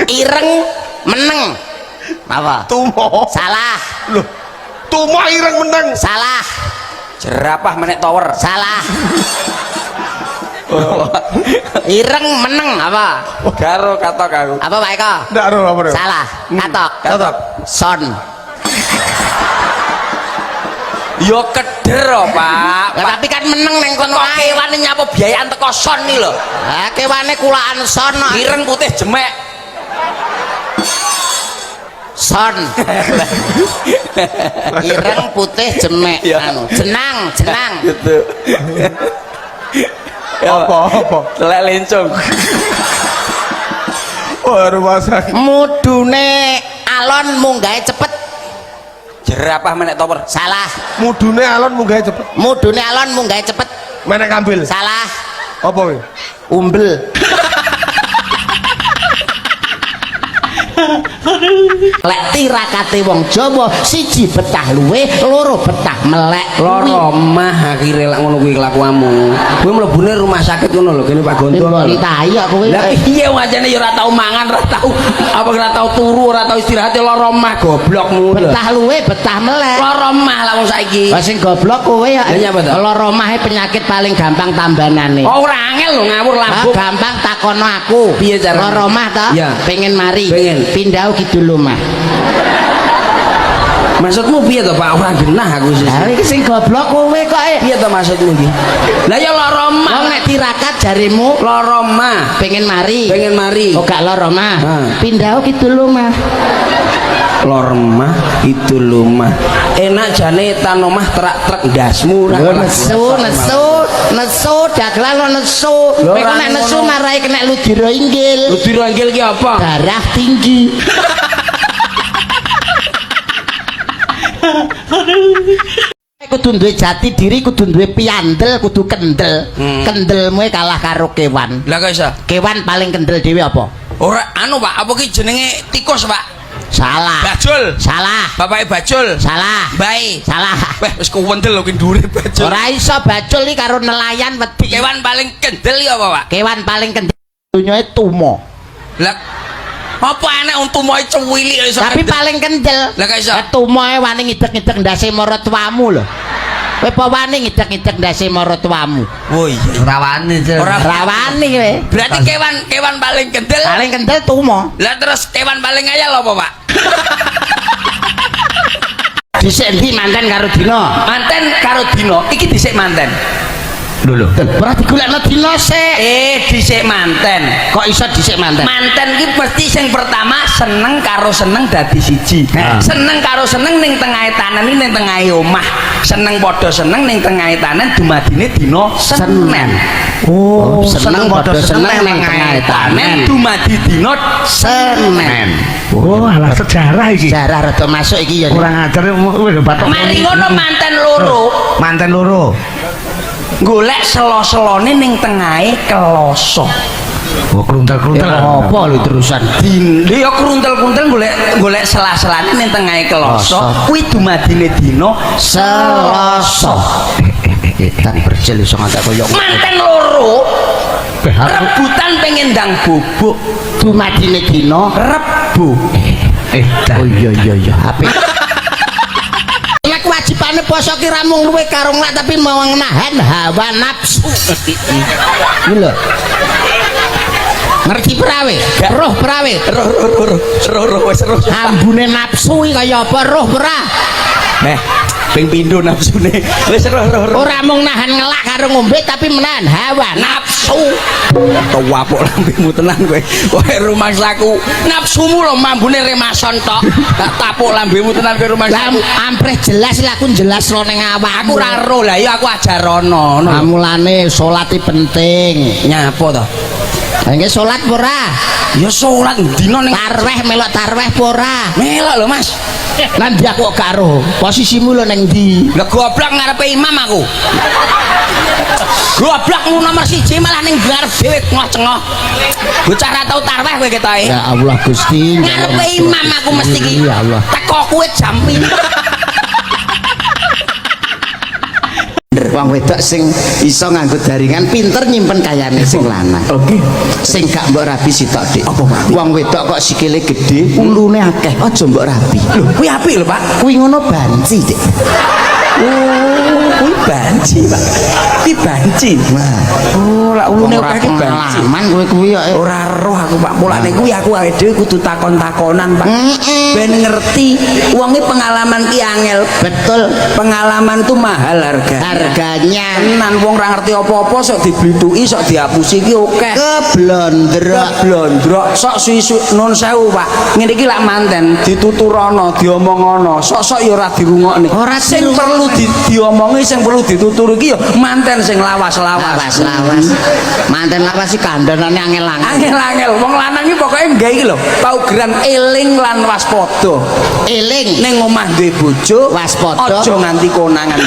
Ireng meneng. Apa? Tumo. Salah. Loh. Tumo ireng meneng. Salah. Jerapah menek tower. Salah. Ireng meneng apa? Garo katok aku. Apa Pak Eko? Ndak ero apa ero. Salah. Katok. Katok. Son. Yo keder oh, Pak. Lah, tapi kan meneng neng kono Kok ae. kewane nyapa biayaan teko son nih lho. Lah kewane kulaan son. Kok. Ireng putih jemek. Son. Ireng putih jemek Iya. anu. Jenang, jenang. Gitu. Ya, Apa apa? Telek lencong. Wah, rumah sakit. Mudune alon munggahe cepet. Jerapah menek tower. Salah. Mudune alon munggahe cepet. Mudune alon munggahe cepet. Menek kambil. Salah. Apa kuwi? Umbel. Lek tirakate wong Jawa siji betah luwe, loro betah melek. Loro mah akhire lak ngono kuwi kelakuanmu. Kowe mlebune rumah sakit ngono lho kene Pak Gonto. Mbok tai kok kowe. Lah piye wong ajane ya ora tau mangan, ora tau apa ora tau turu, ora tau istirahat ya lara mah goblokmu lho. Betah luwe, betah melek. Lara mah lah wong saiki. Lah sing goblok kowe ya. Lah nyapa to? Lara mahe penyakit paling gampang tambanane. Oh, ora angel lho ngawur Ah, lambung. gampang takono aku. Piye carane? Lara mah ta? Iya. Pengen mari. Pengen. Pindah kidul omah. Maksudmu piye to Pak? Ora genah aku sih. Lah iki sing goblok kowe kok. eh. Piye to maksudmu iki? Lah ya lara mah. Wong nek tirakat jarimu Lara mah. pengen mari. Pengen mari. Oh gak lara mah. Ah. Pindah kidul omah. Lor mah itu lumah. Enak jane tanomah terak-trek ndasmu ora. Nesu, nesu, nesu, dagelan lo nesu. Lho, Kowe ora nek nesu ngono. marai kena ludira inggil. Ludira inggil ki apa? Darah tinggi. Kudu duwe jati diri, kudu duwe piandel, kudu kendel. Kendelmu kalah karo kewan. Lah kok iso? Kewan paling kendel dhewe apa? Ora anu Pak, apa ki jenenge tikus Pak? Salah. Bajul. Salah. Bapake Bajul. Salah. Bae. Salah. Wah, wis kuwendel lho ki ndure Bajul. Ora iso bajul iki karo nelayan wedi. Kewan paling kendel ki apa, Pak? Kewan paling kendel dunyae tumo. Lah apa enek untumoe cuwilik iso Tapi kendel? paling kendel. Lah kok iso? Lah tumoe wani ngidek-ngidek ndase maratuamu lho. Kowe apa wani ngidek-ngidek ndase maratuamu? Oh iya. Rawani Cil. Ora Rawani kowe. Berarti kewan kewan paling kendel. Paling kendel tumo. Lah terus kewan paling ngayal apa, Pak? Dhisik endi manten karo dina? Manten karo dino, iki dhisik manten. Lho lho. Ora digolekno dina sik. Eh, dhisik manten. Kok iso dhisik manten? Manten ki mesti sing pertama seneng karo seneng dadi siji. Ha. Seneng karo seneng ning tengahe tanen iki ning tengahe omah. Seneng padha seneng ning tengahe tanen dumadine dina Senen. Oh, seneng padha seneng ning tengahe tanen. Dumadi dina Senen. Oh, alah sejarah iki. Sejarah rada masuk iki ya. Kurang ajar wis batok. Mari ngono manten loro Manten loro. golek selo-selone ning tengahe keloso. Oh, kruntel-kruntel. Apa lho terusan? Din, ya kruntel-kruntel golek golek sela-selane ning tengahe keloso, Kloso. kuwi dumadine dina Selasa. Edan berjel iso ngantek koyo ngono. Manten loro Beh, aku rebutan pengen ndang bubuk Dumadine dina Rebo. edan. Oh iya iya iya, apik. Nek kewajibane poso ki ra mung luwe karo nglak tapi mau menahan hawa nafsu. Iki lho. Ngerti prawe? Roh prawe. Roh roh roh roh roh roh wis roh. Ambune nafsu iki kaya apa roh ora? Meh, ping pindho nafsune. Wis roh roh roh. Ora mung nahan ngelak karo ngombe tapi menahan hawa nafsu. Tuwapok lambemu tenan kowe. Kowe rumangsaku nafsumu lho mambune remason tok. Tak tapuk lambemu tenan kowe Lah rumangsaku. ampreh jelas lah aku jelas lo ning awakmu. Aku ora roh lah ya aku ajarono ngono. Mulane salat iki penting. Nyapa to? Lah nggih salat apa ora? Ya salat dina ning Tarweh melok tarweh apa ora? melok lho Mas. Lah ndi aku kok gak roh. Posisimu lho ning ndi? Lah goblok ngarepe imam aku. Goblok mu nomor siji malah ning ngarep dhewe cengoh-cengoh. Bocah ra tau tarweh kowe ketoke. Ya Allah Gusti. Ngarepe imam aku mesti ki. Ya Allah. Teko kuwe jam piro? Wong wedok sing iso nganggo daringan, pinter nyimpen kayane sing lanang. Oke. Sing gak mbok rabi sitok, Dik. Apa, Pak? Wong wedok kok sikile gedhe, ulune akeh, aja mbok rabi. Lho, kuwi apik lho, Pak. Kuwi ngono banci, Dik. Oh, kuwi banci, Pak. Kuwi banci. Wah. Oh, lak ulune Wong ora akeh ki banci. pengalaman kowe kuwi kok. Ora roh aku, Pak. Mulane kuwi aku awake dhewe kudu takon-takonan, Pak. Ben ngerti wonge pengalaman ki angel. Betul. Pengalaman tuh mahal harganya. Harganya. Tenan, wong ora ngerti apa-apa sok diblituki, sok dihapusi ki akeh. Keblondrok. Keblondrok sok suwi-suwi. Nun sewu, Pak, ngene iki lak manten dituturono, diomongono, sok-sok ya ora dirungokne. Ora Sing dirungokne. Perlu diomongi, sing perlu dituturi iki ya manten sing lawas-lawas. Lawas-lawas. Manten lawas sih kandhanane angel-angel. Angel-angel wong lanang iki pokoke nggawe iki lho paugeran eling lan waspada. Eling. Ning omah duwe bojo, Waspada. aja nganti konangan.